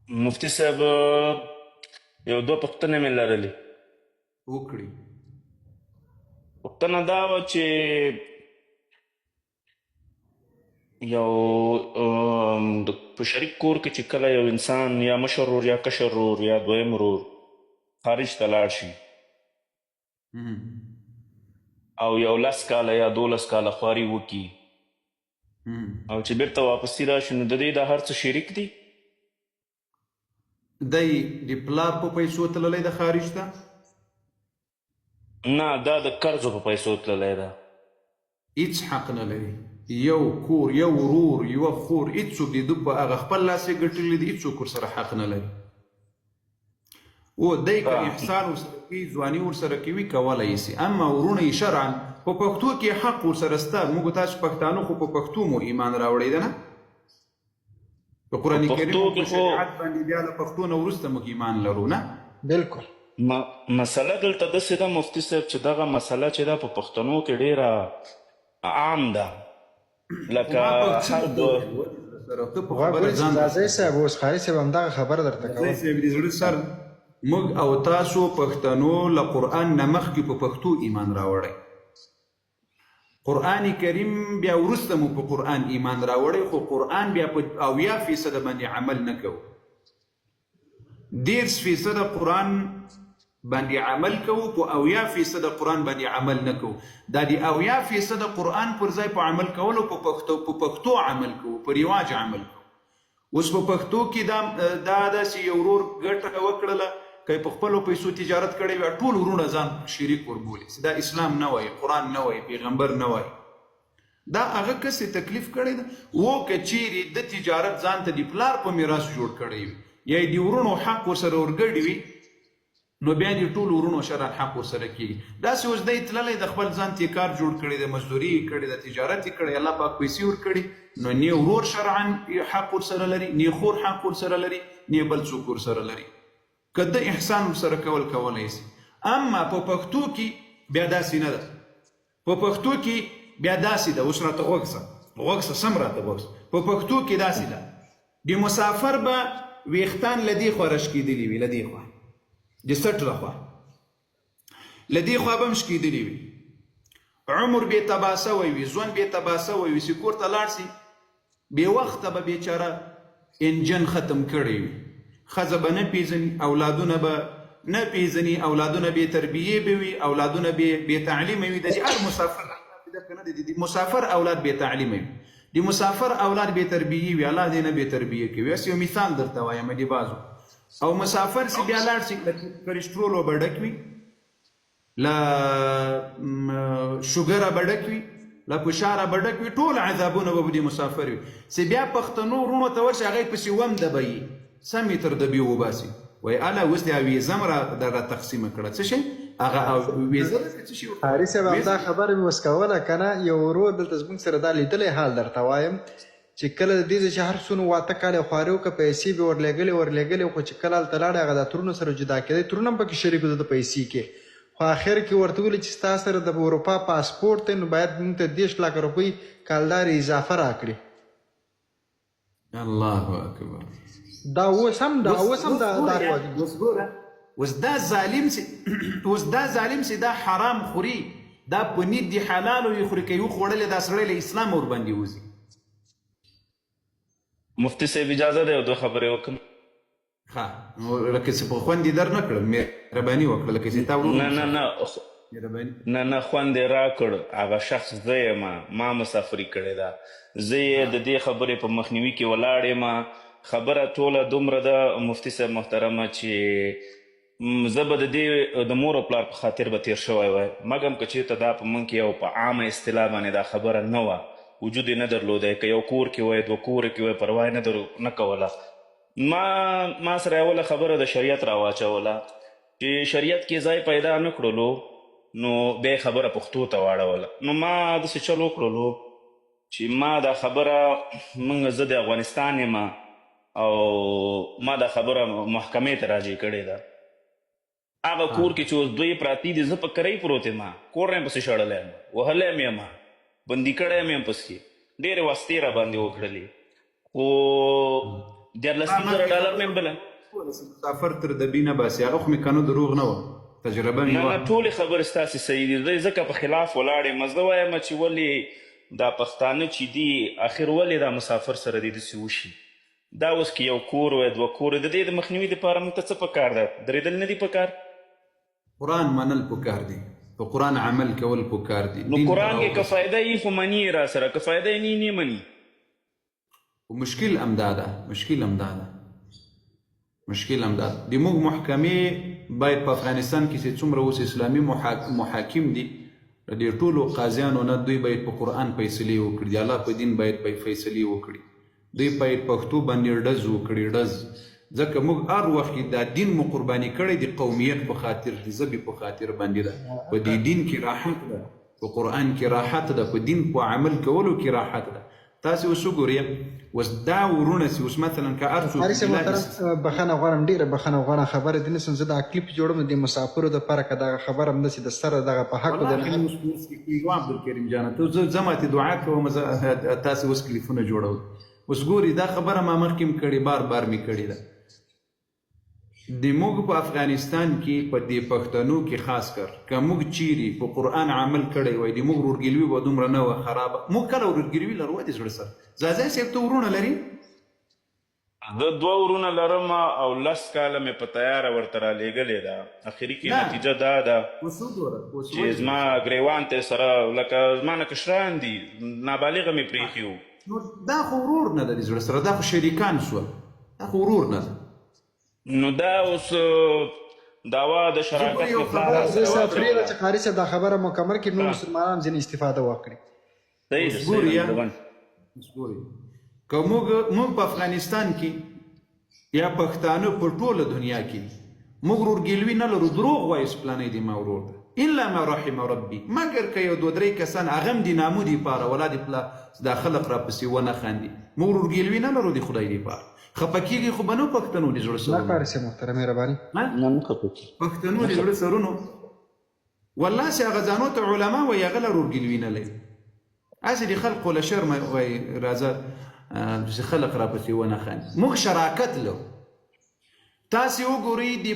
مفتي صاحب، یو دوه پوښتنې مې لرلې. وکړي. پوښتنه دا وه چې یو په شریک کور کې چې کله یو انسان یا مشر ورور یا کشر ورور یا دویم ورور خارج ته لاړ شي او یو 10 کاله یا 12 کاله خواري وکړي او چې بیرته واپسي راشي، نو د دې دا هر څه شریک دي؟ دی د پلار په پیسو تللی د خارج ته؟ نه، دا د قرضو په پیسو تللی ده. هیڅ حق نه لري. یو کور، یو ورور، یوه خور، هیڅوک د ده په هغه خپل لاس یې ګټلي دي، هیڅوک ورسره حق نه لري. او دی که احسان ورسره کوي، ځواني ورسره کوي، کولی یې سي، اما وروڼه یې شرعا په پښتو کې حق ورسره سته. موږ تاسو پښتانه خو په پښتو مو ایمان راوړی ده نه؟ په قرآن کریم او په شریعت باندې بیا له پښتو نه وروسته موږ ایمان لرو نه؟ بالکل. مسله دلته داسې ده مفتي صاحب، چې دغه مسله چې ده په پښتنو کې ډېره عام ده، لکه هر د ځاځی صاحب، اوس قاري صاحب همدغه خبره درته کوله. ځاځی صاحب د زړه سر، موږ او تاسو پښتنو له قرآن نه مخکې په پښتو ایمان راوړی، قرآن کریم بیا وروسته مو په قرآن ایمان راوړی، خو قرآن بیا په 70% باندې عمل نه کوو، 30% قرآن باندې عمل کوو، په 70% قرآن باندې عمل نه کوو. دا د 70% قرآن پر ځای په عمل کولو په پښتو عمل کوو، په رواج عمل کوو. اوس په پښتو کې دا داسې یو ورور ګټه وکړله، که په خپلو پیسو تجارت کړی وي، ټول وروڼه ځان شریک وربولي، چې دا اسلام نه وایي، قرآن نه وایي، پیغمبر نه وایي. دا هغه کس یې تکلیف کړی ده. و که چیرې د تجارت ځان ته د پلار په میراث جوړ کړی وي، یا یې د وروڼو حق ورسره ورګډ وي، نو بیا د ټولو وروڼو شرعاً حق ورسره کېږي. داسې اوس دی تللی د خپل ځان تې کار جوړ کړی دی، مزدوري یې کړې ده، تجارت یې کړی، الله پاک پیسې ورکړي، نو نې ورور شرعاً حق ورسره لري، نې خور حق ورسره لري، نې بل څوک ورسره لري. که ده احسان ورسره کول کولی سي. اما په پښتو کې بیا داسې نه ده. په پښتو کې بیا داسې ده، اوس راته غوږ سه، غوږ سه، سم راته غوږ سه. په پښتو کې داسې ده، د مسافر به ویښتان له دې خوا راشکېدلي وي، له دې خوا د څټ له خوا، له دې خوا به هم شکېدلي وي، عمر بې تباه سوی وي، ژوند بې تباه سوی وي، چې کور ته لاړ سي بې وخته به بېچاره انجن ختم کړی وي، ښځه به نه پېژني، اولادونه به نه پېژني، اولادونه بې تربیې به وي، اولادونه بې تعلیمه وي. د دې هر مسافر د مسافر اولاد بې تعلیمه وي، د مسافر اولاد بې تربیې وي، الله دې نه بې تربیې کوي. هسې یو مثال درته وایم د بعضو. او مسافر چې بیا لاړ شي، له کلسټرولو به ډک وي، له شوګره به ډک وي، له فشاره به ډک وي، ټول عذابونه به دې مسافر وي. چې بیا پښتنو وروڼو ته ورشي، هغه یې پسې وم دبوي، سم یې تر دبې وباسي، وایي اله اوس دې اویزه هم را تقسیمه کړه. څه شی هغه اویزه ده که څه شی ورته؟ قاري صاحب همدا خبره مې اوس کوله که نه، یو ورور دلته زموږ سره دا لیدلی حال درته وایم، چې کله د دې ځای چې هر څونه واته کاله یې خواري وکړه، پیسې به یې ورلېږلې ورلېږلې، خو چې کله هلته لاړی هغه د ترونو سره جدا کېدی، ترونه هم پکې شریک وو د ده پیسې کې، خو اخر کې ورته ویل چې ستا سره د اروپا پاسپورټ دی، نو باید موږ ته 30 لاکه روپۍ کالدارې اضافه راکړې. الله اکبر. دا اوس هم دا اوس هم دا دا رواج. اوس ګوره، اوس دا ظالم سي، اوس دا ظالم سي، دا حرام خوري، دا په نیت دي حلالو یې خوري، که یې وخوړلې دا سړی له اسلامه ورباندې وځي. مفتي صاحب اجازه ده یو دوه خبرې وکړم؟ ښه، نو لکه چې په خوند یې در نه کړم، مهرباني وکړه، لکه چې تا ورور. نه نه نه، نه نه، خوند یې راکړ. هغه شخص زه یم، ما مسافري کړې ده، زه یې د دې خبرې په مخنیوي کې ولاړ یم. خبره ټوله دومره ده مفتي صاحب محترمه، چې زه به د دې د مور او پلار په خاطر به تېر شوی وای، مګم که چېرته دا په موږ کې یو په عامه اصطلاح باندې دا خبره نه وه، وجود یې نه درلودی، که یو کور کې وای، دوه کوره کې وای، پروا یې نه کوله. ما سره اوله خبره د شریعت راواچوله، چې شریعت کې ځای پیدا نه کړلو، نو بیا یې خبره پښتو ته واړوله. نو ما داسې چل وکړلو چې ما دا خبره، موږ زه د افغانستان یم او ما دا خبره محکمې ته راجع کړې ده. هغه کور کې چې اوس دوی پراتی دي، زه په کرۍ پروت یم، کور نه یم پسې شړلی یم، وهلی یم یم، بندي کړی یم یم پسې، ډېرې واسطې را باندې وکړلې، خو دیارلس نیم زره ډالر مې هم بله مسافر تر دبي نه باسي، هغه خو مې کنه دروغ نه وه، تجربه مې نه وه. نه، ټولې خبرې ستاسې صحیح دي، زه ځکه په خلاف ولاړ یم. زه وایم چې ولې دا پښتانه چې دي اخر ولې دا مسافر سره دې داسې وشي؟ دا اوس که یو کور وای، دوه کور، د دې د مخنیوي دپاره موږ ته څه پکار ده؟ درېدل نه دي پکار؟ قرآن منل پکار دي، په قرآن عمل کول پکار دي، نو دین ته قرآن کې که راوګرځه. فایده یي خو مني یې راسره، که فایده یې نه وي، نه یې مني. خو مشکل همدا ده، مشکل همدا ده، مشکل همدا ده. د موږ محکمې باید په افغانستان کې چې څومره اوس اسلامي محاکم دي، د دې ټولو قاضیانو نه دوی باید په قرآن فیصلې وکړي، د الله په دین باید فیصلې وکړي، دوی باید پښتو باندې ډز وکړي، ډز. ځکه موږ هر وخت کې دا دین مو قرباني کړی د قومیت په خاطر، د ژبې په خاطر باندې ده. په دې دین کې راحت ده، په قرآن کې راحت ده، په دین په عمل کولو کې راحت ده. تاسې اوس وګورئ، اوس دا وروڼه چې اوس مثلا که هر څوک قاري صاحب بلاد محترم، بخښنه غواړم، ډېره بخښنه غواړم، خبره دې نسم، زه دا کلیپ جوړوم د دې مسافرو دپاره، که دغه خبره همداسې د سره دغه په حق والله ده. که اوس اوس کېږو عبدالکریم جانه، ته زه زه ماته دعا کوم، زه تاسې اوس کلیپونه جوړوئ. اوس ګوري دا خبره ما مخکې هم کړې، بار بار مې کړې ده. د موږ په افغانستان کې په دې پښتنو کې خاص کر که موږ چیرې په قرآن عمل کړی وای، د موږ ورورګلوي به دومره نه وه خرابه. موږ کله ورورګلوي لرو د زړه سره؟ ځاځی صاحب ته وروڼه لري؟ زه دوه ورونه لرم او 10 کاله مې په تیاره ورته رالېږلې ده. اخري کې نه نتیجه دا ده اوس وګوره، اوس چې ولې زما ګریوان ته سره لکه زما نه کشران دي، نابالغه مې پرېښي وو. نو دا خو ورور نه ده د زړه سره، دا خو شریکان سول، دا خو ورور نه ده. نو دا اوس دعوا د زه ګوره شراکت یو مې پلار خبره را زه سره صاحب پرېږده واچوله. چې قاري صاحب دا خبره مکمل کړي، نور مسلمانان ځینې استفاده وکړي. صحیح اوس ده، صحیح ګوري ده، یا مهربان. اوس ګوري که موږ په افغانستان کې یا پښتانه په ټوله دنیا کې موږ ورورګلوي نه لرو، دروغ وایي چې پلانی دی ما ورور ده، الا ما رحم ربي، مګر که یو دوه درې کسان هغه هم د نامو دپاره ولا د پلا دا خلق راپسې ونه خاندي. موږ ورورګلوي نه لرو د خدای دپاره. خفه کېږي خو به نه پښتنو د زړه نه سرونو، قاري صاحب محترم، مهرباني. نه نه نه خفه کېږي، پښتنو نه د خفه. زړه سرونو والله چې هغه ځانو ته علما وایي هغه له ورورګلوي نه لري. هسې د خلقو له شرمه وایي راځه چې خلق راپسې ونه خاندي. موږ شراکت لرو. تاسې وګورئ د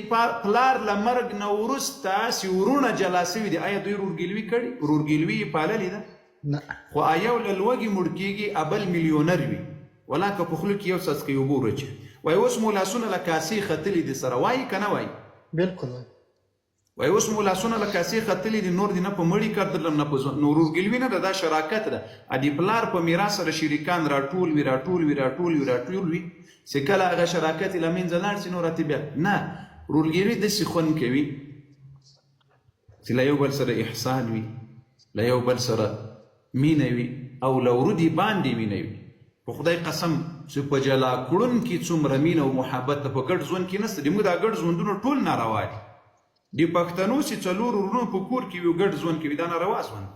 پلار له مرګ نه وروسته چې وروڼه جلا سوي دي، آیا دوی ورورګلوي کړې؟ ورورګلوي یې پاللې ده؟ نه. خو یو له لوږې مړ کېږي، ابل میلیونر وي، ولا که په خوله کې یو څاڅکی اوبه ورچوي. وایي اوس مو لاسونه له کاسې ختلي دي سره، وایي که نه وایي؟ بالکل وایي. وایي اوس مو لاسونه له کاسې ختلي دي، نور دې نه په مړي کار درلم نه په ژوند. نو ورورګلوي نه ده، دا شراکت ده. د پلار په میراث سره شریکان راټول وي، راټول وي، راټول وي، راټول وي، چې کله هغه شراکت یې له منځه لاړ شي نو راته بیا نه. ورورګلوي داسې خوند کوي چې له یو بل سره احسان وي، له یو بل سره مینه وي، او له ورودي باندې مینه وي. په خدای قسم چې په جلا کړون کې څومره مینه او محبت ده، په ګډ ژوند کې نشته. د موږ دا ګډ ژوندونه ټول ناروا دي. د پښتنو چې څلور وروڼو په کور کې وي ګډ ژوند کوي، دا ناروا ژوند.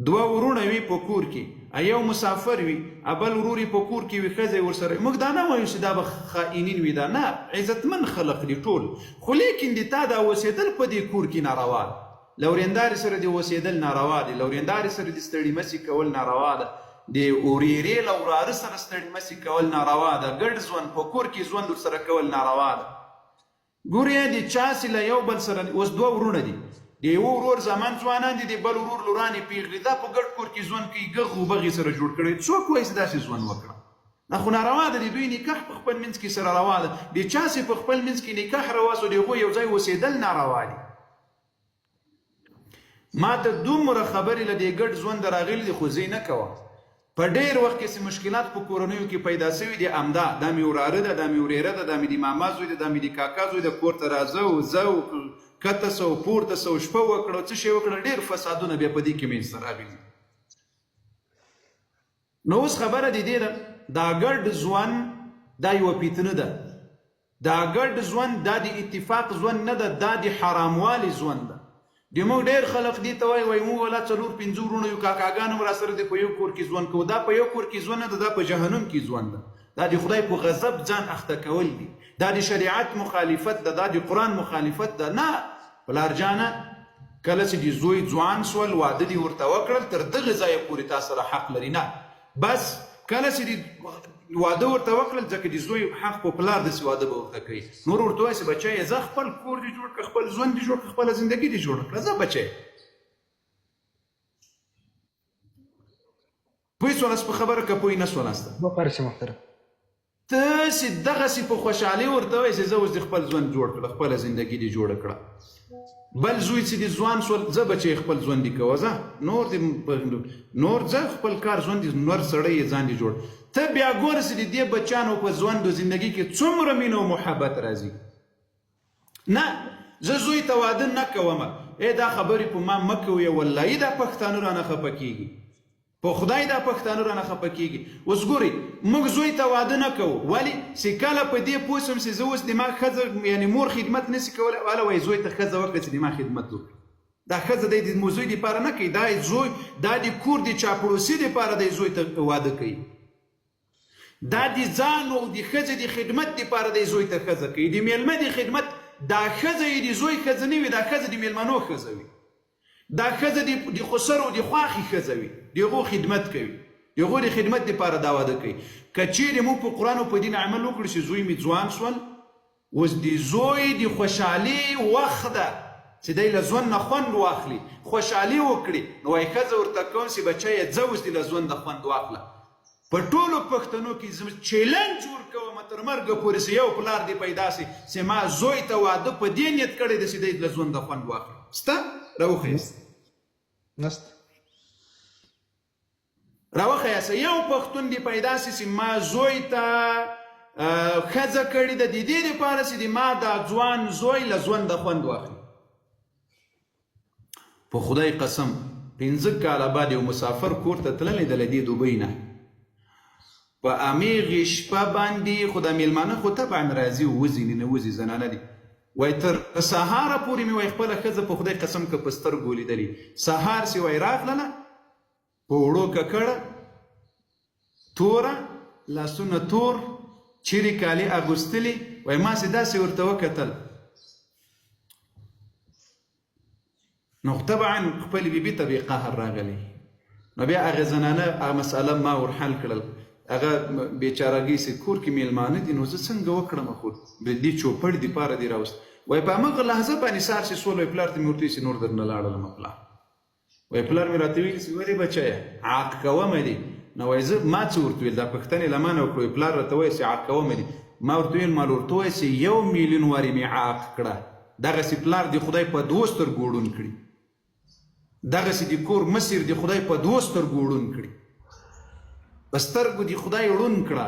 دوه وروڼه وي په کور کې، یو مسافر وي، بل ورور یې په کور کې وي، ښځه یې ورسره. موږ دا نه وایو چې دا به خائنین وي، دا نه، عزتمن خلق دي ټول، خو لیکن د تا دا اوسېدل په دې کور کې ناروا ده. له ورېندارې سره د اوسېدل ناروا دي، له ورېندارې سره د ستړي مسي کول ناروا ده، د ورېرې له وراره سره ستړي مسي کول ناروا ده، ګډ ژوند په کور کې ژوند ورسره کول ناروا ده. ګورې د چا چې له یو بل سره اوس دوه وروڼه دي، د یو ورور زامن ځوانان دي، د بل ورور لورانې پیغلې، دا په ګډ کور کې ژوند کوي، ږغ و بغ یې سره جوړ کړی. څوک وایي چې داسې ژوند وکړه؟ دا خو ناروا ده. د دوی نکاح په خپل منځ کې سره روا ده، د چا چې په خپل منځ کې نکاح روا سو، د هغو یو ځای اوسېدل ناروا دي. ما ته دومره خبرې له دې ګډ ژونده راغلي دي، خو زه یې نه کوم. په ډېر وخت کې چې مشکلات په کورنیو کې پیدا سوي دي، همدا دا مې وراره ده، دا مې ورېره ده، دا مې د ماما زوی ده، دا مې د کاکا زوی ده، کور ته راځه او ځه او کښته سه او پورته سه او شپه وکړه او څه شی وکړه، ډېر فسادونه بیا په دې کې منځته راغلي. نو اوس خبره د دې ده، دا ګډ ژوند دا یوه فتنه ده، دا ګډ ژوند دا د اتفاق ژوند نه ده، دا د حراموالي ژوند ده. د موږ ډېر خلق دې ته وایي، وایي موږ ولا څلور پنځه وروڼه یو، کاکاګان هم راسره دي، په یو کور کې ژوند کوو. دا په یو کور کې ژوند نه ده، دا په جهنم کې ژوند ده. دا د خدای په غضب ځان اخته کول دي، دا د شریعت مخالفت ده، دا د قرآن مخالفت ده. نه پلار جانه، کله چې د زوی ځوان سول، واده دې ورته وکړل، تر دغه ځایه پورې تا سره حق لري. نه بس کله چې دې واده ورته وکړل، ځکه د زوی حق په پلار داسې واده به ورته کوي، نور ورته وایي چې بچیه ځه خپل کور دې جوړ کړه، خپل ژوند دې جوړ کړه، خپله زندګي دې جوړه کړه، ځه بچیه. پوه سولاست په خبره که پوه نه سولاست؟ وقار شي محترم. ته چې دغسې په خوشحالۍ ورته وایې چې زه اوس دې خپل ژوند جوړ کړه، خپله زندګي دې جوړه کړه، بل زوی چې دې ځوان سول، ځه بچی خپل ژوند دې کوه، ځه نور دې نور ځه خپل کار ژوند دې، نور سړی یې ځان دې جوړ. ته بیا ګوره چې د دې بچیانو په ژوند او زندګي کې څومره مینه او محبت راځي. نه زه زوی ته واده نه کوم، ای دا خبرې په ما مه کوئ، والله دا پښتانه رانه خفه کېږي، په خدای دا پښتانه رانه خفه کېږي. اوس ګورئ موږ زوی ته واده نه کوو، ولې چې کله په دې پوه شم چې زه اوس د ما ښځه یعنې مور خدمت نه شي کولی، هله وایي زوی ته ښځه وکړه چې د ما خدمت وکړي. دا ښځه دی د زوی دپاره نه کوي، دا زوی دا د کور د چاپړوسي دپاره دی زوی ته واده کوي، دا د ځان او د ښځې د خدمت دپاره دی زوی ته ښځه کوي، د میلمه د خدمت. دا ښځه یې د زوی ښځه نه وي، دا ښځه د میلمنو ښځه وي، دا ښځه د خسر او د خواښې ښځه وي، د هغو خدمت کوي، د هغو د خدمت دپاره دا واده کوي. که چیرې موږ په قرآن او په دین عمل وکړو چې زوی مې ځوان سول، اوس د زوی د خوشحالي وخت ده چې دی له ژوند نه خوند واخلي، خوشحالي وکړي، نو وایي ښځه ورته کوم چې بچیه ځه اوس دې له ژونده خوند واخله. په ټولو پښتنو کې زه چیلنج ورکوم تر مرګه پورې چې یو پلار دې پیدا شي چې ما زوی ته واده په دې نیت کړی دی چې دی له ژونده خوند واخلي. سته؟ راوښیاست. نشته. راوښیاست. یو پښتون دې پیدا شي چې ما زوی ته ښځه کړې ده د دې لپاره چې د ما دا ځوان زوی له ژونده خوند واخلي. په خدای قسم 5 کاله بعد یو مسافر کور ته تللی دی له دې دوبۍ نه، په همېغې شپه باندې خو دا میلمانه خو طبعا راځي وځي نه وځي زنانه دي، وای تر سهاره پورې مې وای خپله ښځه په خدای قسم که په سترګو لیدلې. سهار چې وای راغلله په وړو ککړه توره، لاسونه تور، چیرې کالي اغوستلي، وای ما چې داسې ورته وکتل نو طبعا خپلې بیبي ته بې قهر راغلی. نو بیا هغه زنانه هغه مسئله ما ور حل کړل، هغه بیچارهګۍ چې کور کې میلمانه دي نو زه څنګه وکړم، خو د دې چوپړ دپاره دې راوست. وایي په همغه لحظه باندې سهار چې سول، وایي پلار ته مې ورته ویل چې نور درنه لاړلم پلار. وایي پلار مې راته ویل چې ولې بچیه عاق کومه دي؟ نو وایي زه ما څه ورته ویل، دا پوښتنې له ما نه وکړه. وایي پلار راته وایي چې عاق کومه دي؟ ما ورته ویل ما ورته وایي چې 1 میلیون وارې مې عاق کړه، دغسې پلار دې خدای په 2 سترګو ړوند کړي، دغسې د کور مسیر دې خدای په 2 سترګو ړوند کړي، په سترګو دې خدای ړوند کړه.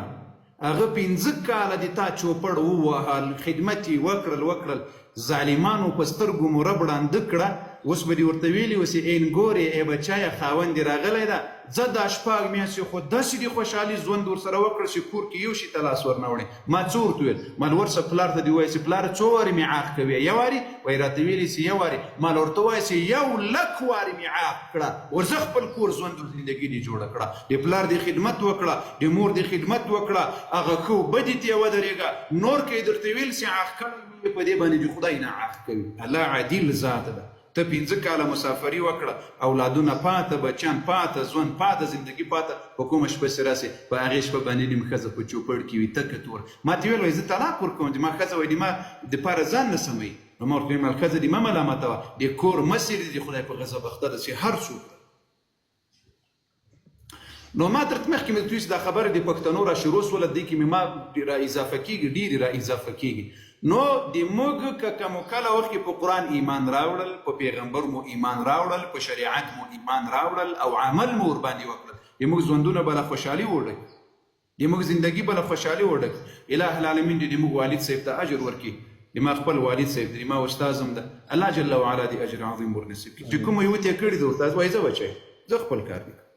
هغه 5 کاله دې تا چوپړ ووهل، خدمت یې وکړل، ظالمانو په سترګو مو رب ړانده کړه. اوس به دې ورته ویلي وو چې اینګورې ای بچیه خاوند دې راغلی ده، ځه دا 6 میاشتې خو داسې دې خوشحالي ژوند ورسره وکړه چې کور کې یو شي ته لاس ورنه وړې. ما څه ورته ویل؟ مال ورسه پلار ته دې ووایه چې پلاره څو وارې مې عاق کوې؟ یو وارې؟ وایي راته ویلي چې یو وارې. مال ورته ووایه چې 1 لک وارې مې عاق کړه، ورځه خپل کور ژوند او زندګي دې جوړه کړه، د پلار دې خدمت وکړه، د مور دې خدمت وکړه، هغه ښه بدې ته یې ودرېږه. نور که یې درته ویل چې عاق کړی مې په دې باندې دې خدای نه عاق کوي. الله عادل ذات ده. ته 5 کاله مسافري وکړه، اولادونه پاته، بچیان پاته، ژوند پاته، زندګي پاته، په کومه شپه چې راسې په هغې شپه باندې نیم ښځه په چوپړ کې وي تکه توره. ما ته ویل وایي زه طلاق ورکوم، د ما ښځه وایي د ما دپاره ځان نه سموي. نو ما ورته ویل ښځه دې مه ملامتوه، د کور مسیر دې د خدای په غضب اخته ده چې هر څوک ده. نو ما تر مخکې مې چې دا خبره د پښتنو را شروع سوله، دې کې مې ما را اضافه کېږي، ډېرې را اضافه کېږي. نو د موږ که کوم کله وخت کې په قرآن ایمان راوړل، په پیغمبر مو ایمان راوړل، په شریعت مو ایمان راوړل او عمل مو ورباندې وکړل، د موږ ژوندونه به له خوشحالي وډک، د موږ زندګي به له خوشحالي وډک. اله العالمین دې د موږ والد صاحب ته اجر ورکړي، د ما خپل والد صاحب دې، ما استاد هم ده، الله جل وعلا دې اجر عظیم ورنصیب کړي. چې کوم یو ته کړي دی ورته وایي زه بچی زه خپل کار دې کوم،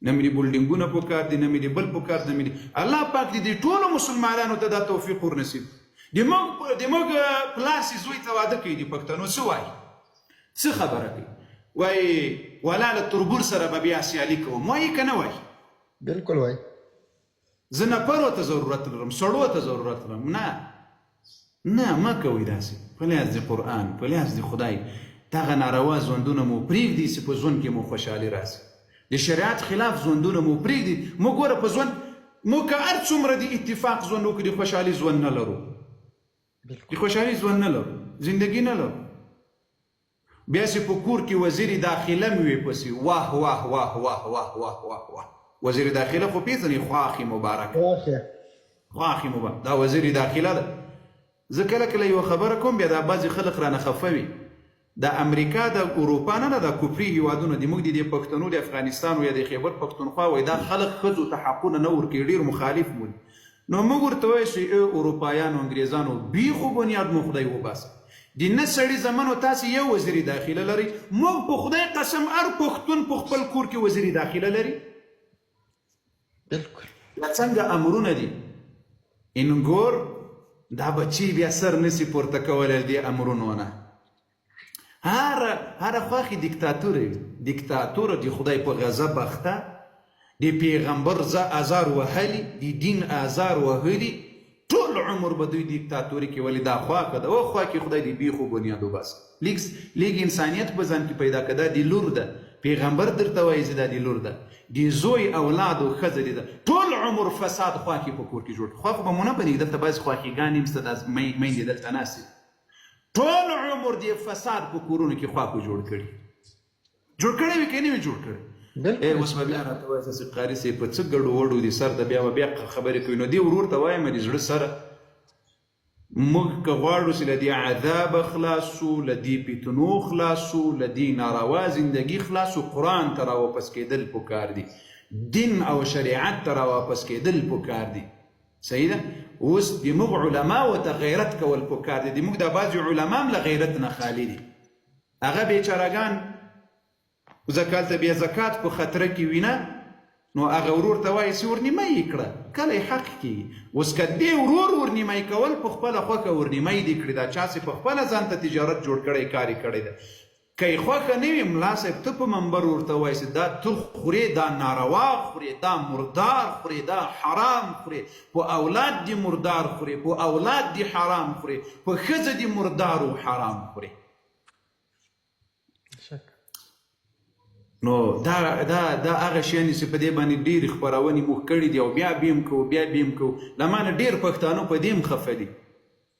نه مې دې بلډینګونه پکار دي، نه مې دې بل پکار دي، نه مې دې. الله پاک دې دې ټولو مسلمانانو ته دا توفیق ورنصیب. د موږ پلار چې زوی ته واده کوي د پښتنو څه وایي، څه خبره کوي؟ وایي ولا له تربور سره به بیا سیالي کوم. وایي که نه وایي؟ بالکل وایي. زه نفرو ته ضرورت لرم، سړو ته ضرورت لرم. نه نه، مه کوئ داسې. په لاس د قرآن، په لاس د خدای دغه ناروا ژوندونه مو پرېږدئ چې په ژوند کې مو خوشحالي راسي. د شریعت خلاف ژوندونه مو پرېږدي. موږ ګوره په ژوند موږ که هر څومره د اتفاق ژوند وکړو، د خوشحالي ژوند نه لرو، د خوشحالي ژوند نه لرو، زندګي نه لرو. بیا چې په کور کې وزیر داخله مې وي پسې واه واه واه واه واه واه واه واه. وزیر داخله خو پېژنې، خواښې مبارک، خواښې مبارک، دا وزیر داخله ده. زه کله کله یوه خبره کوم، بیا دا بعضې خلک رانه خفه وي. دا امریکا د اروپا نه نه، دا کفري هیوادونه دي. موږ د دې پښتنو د افغانستان یا د خیبر پښتونخوا وای دا خلک ښځو ته حقونه نه ورکوي، ډېر مخالف مو دي. نو موږ ورته وایو چې ای اروپایانو انګریزانو، بیخ و بنیاد مو خدای وباسه. د نه سړي زمنو تاسې یو وزیر داخله لرئ، موږ په خدای قسم هر پښتون په خپل کور کې وزیر داخله لري. بالکل. دا څنګه امرونه دي انګور، دا بچی بیا سر نسی پورته کولی دې امرونو نه. هر هر خواخې دیکتاتور وي، دیکتاتور د خدای په غضب اخته، د پیغمبر زه ازار وهلی، د دین ازار وهلی، ټول عمر به دوی دیکتاتوري کې. ولې دا خواښه ده، او خوا کې خدای دې بیخ و بنیاد وباسه. لیږ لیږ انسانیت په ځان کې پیدا که. دا د لور ده، پیغمبر درته وایي چې دا د لور ده، د زوی اولاد او ښځه دې ده. ټول عمر فساد خواښې په کور کې جوړ. خوا خو به مو نه بنېږي، دلته بعضې خواښېګانې هم شته، دا میندې دلته ناستې، ټول عمر دې فساد په کورونو کې خواښو جوړ کړي، جوړ کړی وي که نه وي جوړ کړی. اوس به بیا راته وایي چې قاري صاحب په څه ګډو وډو دي سر ته بیا به بیا خبرې کوي. نو دې ورور ته وایم د زړه سره، موږ که غواړو چې له دې عذابه خلاص شو، له دې فتنو خلاص شو، له دې ناروا زندګي خلاص شو، قرآن ته راواپس کېدل پکار دي، دین او شریعت ته راواپس کېدل پکار دي. صحیح ده. اوس د موږ علماو ته غیرت کول پکار دي. د موږ دا بعضې علما هم له غیرت نه خالي دي، هغه بیچارهګان ځکه هلته بیا زکات په خطره کې وي نه. نو هغه ورور ته وایي چې ورنیمه یې کړه، کله یې حق کېږي. اوس که دې ورور ورنیمه کول په خپله خوښه ورنیمه یې دې کړي، دا چا چې په خپله ځان ته تجارت جوړ کړی، کار یې کړی ده، که یې خوښه نه وي، ملا صاحب ته په منبر ورته وایي چې دا ته خورې، دا ناروا خورې، دا مردار خورې، دا حرام خورې، په اولاد دې مردار خورې، په اولاد دې حرام خورې، په ښځه دې مردار او حرام خورې. نو دا دا دا هغه شیان چې په دې باندې ډېرې خپرونې موږ کړې دي او بیا به هم کوو، بیا به هم کوو. له ما نه ډېر پښتانه په دې هم خفه دي،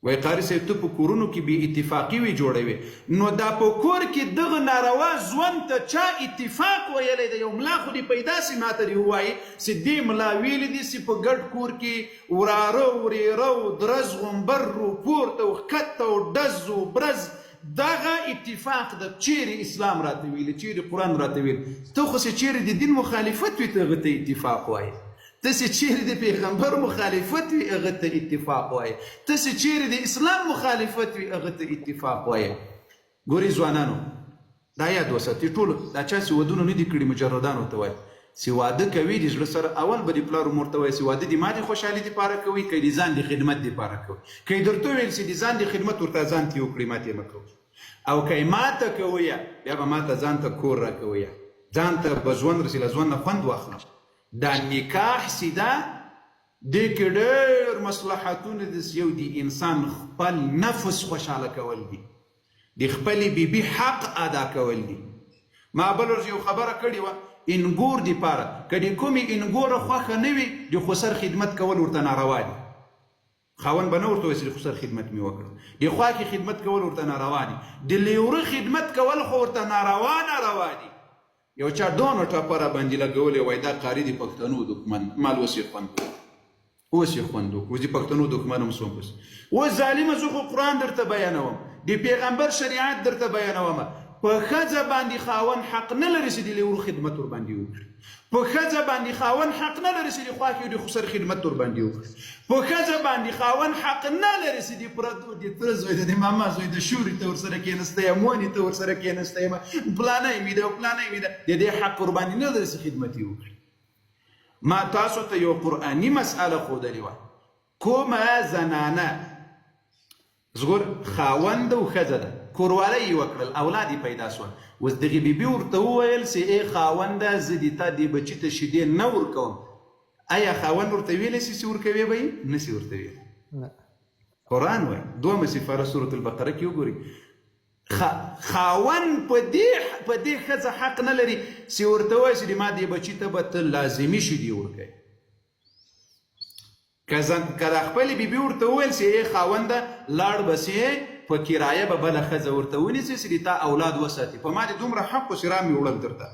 وایي قاري صاحب ته په کورونو کې بې اتفاقي وي جوړوي. نو دا په کور کې دغه ناروا ژوند ته چا اتفاق ویلی دی؟ یو ملا خو دې پیدا سي ماته دې ووایي چې دې ملا ویلي دي چې په ګډ کور کې وراره ورېره او درز غومبر و پورته او ښکته او ډز و برز دغه اتفاق ده؟ چیرې اسلام راته ویلي، چیرې قرآن راته ویلي؟ ته خو چې چیرې د دین مخالفت وي ته هغه ته اتفاق وایې، ته چې چیرې د پیغمبر مخالفت وي هغه ته اتفاق وایې، ته چې چیرې د اسلام مخالفت وي هغه ته اتفاق وایې. ګورئ ځوانانو، دا یاد وساتئ ټولو، دا چا چې ودونه نه دي کړي مجردانو ته وایي چې واده کوي د زړه سره، اول به د پلار مور ته وایي چې واده دې ما د خوشحالي دپاره کوي که د ځان د خدمت دپاره کوي؟ که یې درته وویل چې د ځان د خدمت، ورته ځان ته یې وکړي، ماته یې مه کوئ. او که یې ماته کوئ، بیا به ماته ځان ته کور راکوئ، ځان ته به ژوند رسي، له ژوند نه خوند واخلم. دا نکاح چې ده، دې کې ډېر مصلحتونه دي. یو د انسان خپل نفس خوشحاله کول دي، د خپلې بیبي حق ادا کول دي. ما بل ورځ یو خبره کړې وه، انګور دی پاره که د کومې انګوره خوښه نه وي، د خسر خدمت کول ورته ناروا دي. خاوند به نه ورته وایي چې د خسر خدمت مې وکړ. د خواښې خدمت کول ورته ناروا دي، د لیوره خدمت کول خو ورته ناروا ناروا دي. یو چا دونه ټاپه را باندې لګولې، وای دا قاري د پښتنو دښمن. مال اوس یې خوند وکړ، اوس یې خوند وکړ، اوس د پښتنو دښمن هم سوم. پسې اوس ظالمه، زه خو قرآن درته بیانوم، د پیغمبر شریعت درته بیانوم. په ښځه باندې خاوند حق نه لري چې د لیورو خدمت ورباندې وکړي. په ښځه باندې خاوند حق نه لري چې د خواښې د خسر خدمت ورباندې وکړي. په ښځه باندې خاوند حق نه لري چې د پردو د تره زوی د ماما زوی د شوري ته ورسره کېنستی یم، ونې ته ورسره کېنستی یم، پلانی مې ده او پلانی مې ده، د دې حق ورباندې نه لري چې خدمت یې وکړي. ما تاسو ته یو قرآني مسئله ښودلې وه. کومه زنانه زګور خاوند او ښځه ده، کوروالی یې وکړل، اولاد یې پیدا سول، اوس دغې بیبي ورته وویل چې ای خاونده، زه دې تا دې بچي ته شیدې نه ورکوم، ایا خاوند ورته ویلی سي چې ورکوې به یې؟ نه سي ورته ویلی. قرآن وایي، دومه سفاره سورة البقره کې وګورئ. خاوند په دې په دې ښځه حق نه لري چې ورته ووایي چې ما دې بچي ته به ته لازمي شیدې ورکوې. که زن که د خپلې بیبي ورته وویل چې ای خاونده لاړ به سې په کرایه به بله ښځه ورته ونیسې چې د تا اولاد وساتي، په ما دې دومره حق و چې را مې وړل درته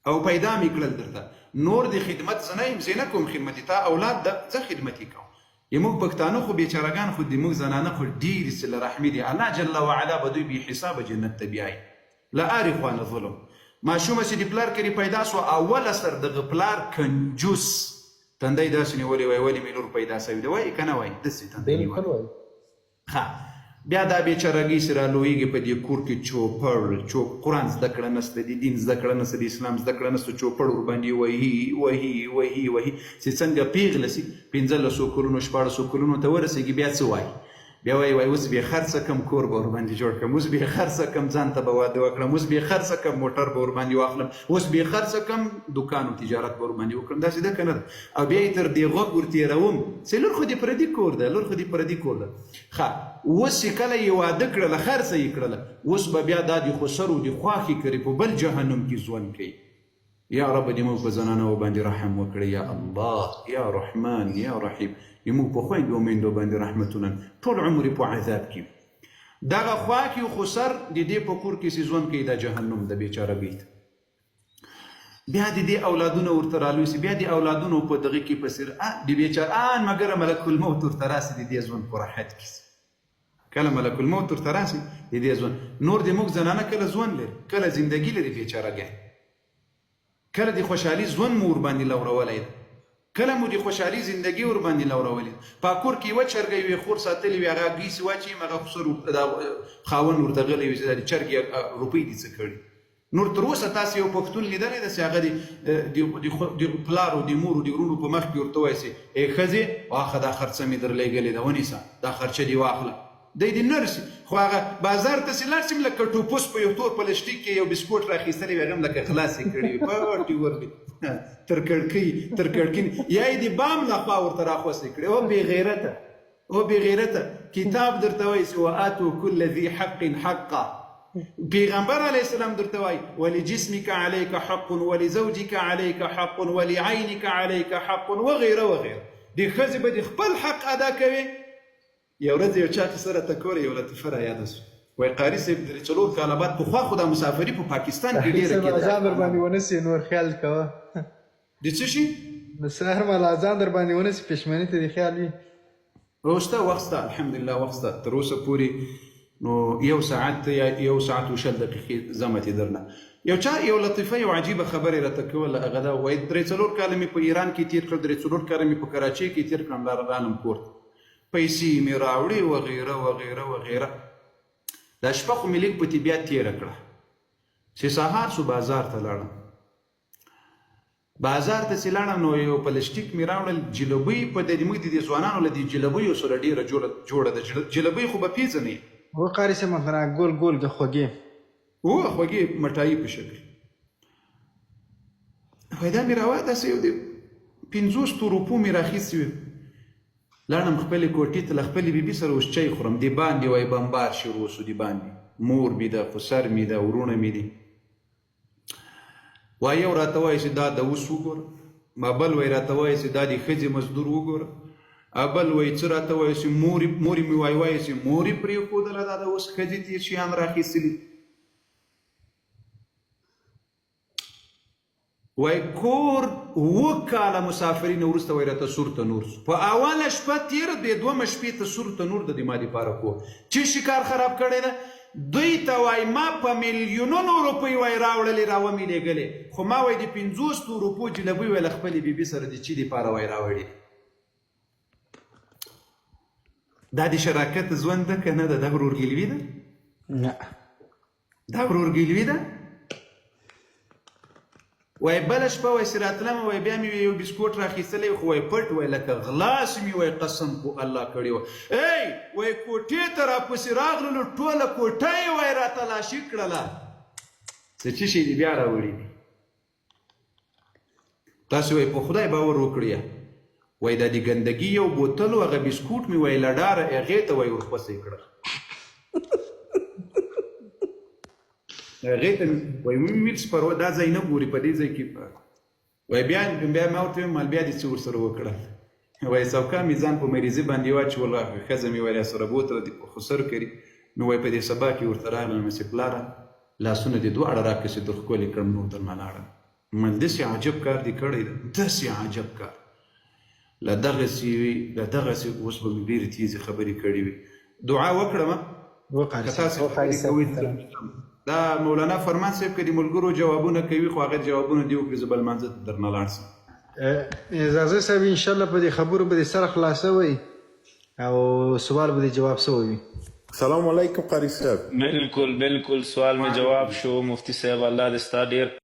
او پیدا مې کړل درته، نور د خدمت زه نه یم، زه نه کوم خدمت، د تا اولاد ده زه خدمت یې کوم. موږ پښتانه خو بیچارهګان خو دي، موږ زنانه خو ډېرې صله رحمي دي، الله جل وعلا به دوی بې حسابه جنت ته بیایي. له هرې خوا نه ظلم. ماشومه چې د پلار کري پیدا سوه اوله سر دغه پلار کنجوس تندی داسې نیولی وای ولې مې لور پیدا سوې ده وایي که نه وایي داسې تندی بالکل نیولی. وایي. ښه بیا دا بیچارګۍ چې رالویږي په دې کور کې چوپړ چوپ قرآن زده کړه نسته د دین زده کړه نسته د اسلام زده کړه نسته چوپړ ورباندې وهي وهي وهي وهي چې څنګه پیغله سي 15 کلونو 16 کلونو ته ورسېږي بیا څه وایي؟ بیا وایي وایي اوس به خرڅه کم کور به ورباندې جوړ کړم، اوس به خرڅه کم ځان ته به واده وکړم، اوس به خرڅه کم موټر به ورباندې واخلم، اوس به خرڅه کم دوکان او تجارت به ورباندې وکړم. داسې ده که نه ده؟ او بیا یې تر دې غوږ ورتېروم چې لور خو دې پردي کور ده، لور خو دې پردي کور ده. ښه اوس چې کله یې واده کړله خرڅه یې کړله، اوس به بیا دا د خسر او د خواښې کري په بل جهنم کې ژوند کوي. یا رب دې موږ په زنانو باندې رحم وکړي، یا الله یا رحمان یا رحیم، دې موږ په خویندو او میندو باندې رحمتونه، ټول عمر په عذاب کې. دغه خوا کې خسر د دې په کور کې چې ژوند کوي دا جهنم ده بیچاره ګۍ ته. بیا د دې اولادونه ورته رالوی سي، بیا د اولادونو په دغه کې په سر د بیچاره ان مګر ملک الموت ورته راسي د دې ژوند په راحت کې. کله ملک الموت ورته راسي د دې ژوند نور د موږ زنانه کله ژوند لري، کله زندګي لري بیچاره ګۍ، کله د خوشحالي ژوند مو ورباندې لورولی ده، کله مو د خوشحالي زندګي ورباندې لورولې ده. په کور کې یوه چرګه یوې خور ساتلې وي، هغه هګۍ چې واچوي هغه خسر دا خاوند ورته غلی وي چې دا د چرګې روپۍ دې څه کړي. نور تر اوسه تاسې یو پښتون لیدلی ده چې هغه د پلار او د مور او د وروڼو په مخ کې ورته وایي چې ای ښځې واخه دا خرڅه مې درلېږلې ده ونیسه دا خرچه دې واخله، دی دې نه رسي. خو هغه بازار ته چې لاړ شي لکه ټوپوس په یو تور پلسټیک کې یو بسکوټ راخیستلی وي، هغه هم لکه غلاس یې کړی وي، پټې ورلې تر کړکۍ تر کړکۍ یا یې د بام له خوا ورته راخوسې کړې. او بې غیرته او بې غیرته کتاب درته وایي چې وآتو کل ذي حق حقه، پیغمبر علیه السلام درته وایي ولجسمک علیک حق ولزوجک علیک حق ولعینک علیک حق وغیره وغیره. د ښځې به د خپل حق ادا کوې. یو ورځ یو چا قصه راته کوله، یو لطیفه را یاده سوه، وایي قاري صاحب درې څلور کاله بعد، پخوا خو دا مسافري په پاکستان کې ډېره صاحب کېده. اذان در باندې ونه سي نور خیال کوه. د څه شي؟ د سهار مهال اذان در باندې ونه سي پښیماني ته دې خیال وي. سته وخت سته الحمدلله وخت سته تر اوسه پورې، نو یو ساعت یا 1 ساعت او 20 دقیقې زمتې درنه. یو چا یو لطیفه یو عجیبه خبره راته کوله، هغه دا وایي 3-4 کاله مې په ایران کې تېر کړل، 3-4 کاله مې په کراچۍ کې تېر کړم، رالم کور ته پیسې مې راوړې وغیره وغیره وغیره. دا شپه خو مې لږ په طبیعت تېره کړه، چې سهار سو بازار ته لاړم. بازار ته چې لاړم نو یو پلسټیک مې راوړل، جلبۍ په دې موږ د دې ځوانانو له دې جلبیو سره ډېره جوړه ده. جلبۍ خو به پېژنئ؟ هو قاري صاحب مثلا ګول ګول د خوږې. هو خوږې مټایي په شکل. وایي دا مې راوه داسې یو د 50 روپو مې راخیستې وې. لاړم خپلې کوټې ته له خپلې بیبي سره اوس چای خورم، د باندې وایي بمبار شروع سو، د باندې مور مې ده، خسر مې ده، وروڼه مې دي. وایي یو راته وایي چې دا د اوس وګوره، ما بل وایي راته وایي چې دا د ښځې مزدور وګوره، بل وایي څه راته وایي چې مورې مې وایي وایي چې مورې پرېښودله دا د اوس ښځې تېر شیان راخیستلي. وایي کور 7 کاله مسافري نه وروسته وایي راته سور تنور سو. په اوله شپه تېره بې دومه شپې ته سور تنور د ما دپاره کور چې شکار خراب کړی ده. دوی ته وایي ما په میلیونونو روپۍ وایي راوړلې راومې لېږلې، خو ما وایي د 50 روپو جلبۍ وایي له خپلې بیبي سره د چي دپاره وایي راوړې. دا د شراکت ژوند ده که نه ده؟ دا ورورګلوي ده؟ نه. دا ورورګلوي ده؟ وایي بله شپه وایي چې راتلم وایي بیا مې یو بسکوټ راخیستلی خو وایي پټ وایي لکه غلاس مې وایي قسم په الله کړی وه. ای وایي کوټې ته راپسې راغللو ټوله کوټه یې وایي راتلاشي کړله. څه چی شی دې بیا راوړي دي؟ تاسې وایي په خدای باور وکړئ، وایي دا د ګندګي یو بوتل و هغه بسکوټ مې وایي له ډاره هغې ته وایي ورخوسې کړل. هغې ته وایي مې ویل چې پروا دا ځای نه ګوري په دې ځای کې. وایي بیا بیا ما ورته ویل، مال بیا دې څه ورسره وکړل؟ وایي څوکا مې ځان په مریضي باندې واچول، ښځه مې وایي راسره بوتله دې په خسر کړي. نو وایي په دې سبا کې ورته راغلم چې پلاره لاسونه دې دواړه راکړه چې در ښکلې کړم، نور درنه لاړم. مال داسې عجب کار دې کړی دی، داسې عجب کار له دغسې وي له دغسې. اوس به مې ډېرې تېزې خبرې کړې وي، دعا وکړم که تاسې خبرې کوئ. دا مولانا فرمان صاحب که د ملګرو جوابونه کوي، خو هغه جوابونه دې وکړي، زه به لمانځه ته درنه لاړ شم. ځاځی صاحب ان شاءالله په دې خبرو به دې سر خلاصوي او سوال به دې جواب سوی وي. سلام علیکم قاری صاحب. بلکل بلکل سوال می جواب شو مفتی صاحب الله دې ستا ډیر.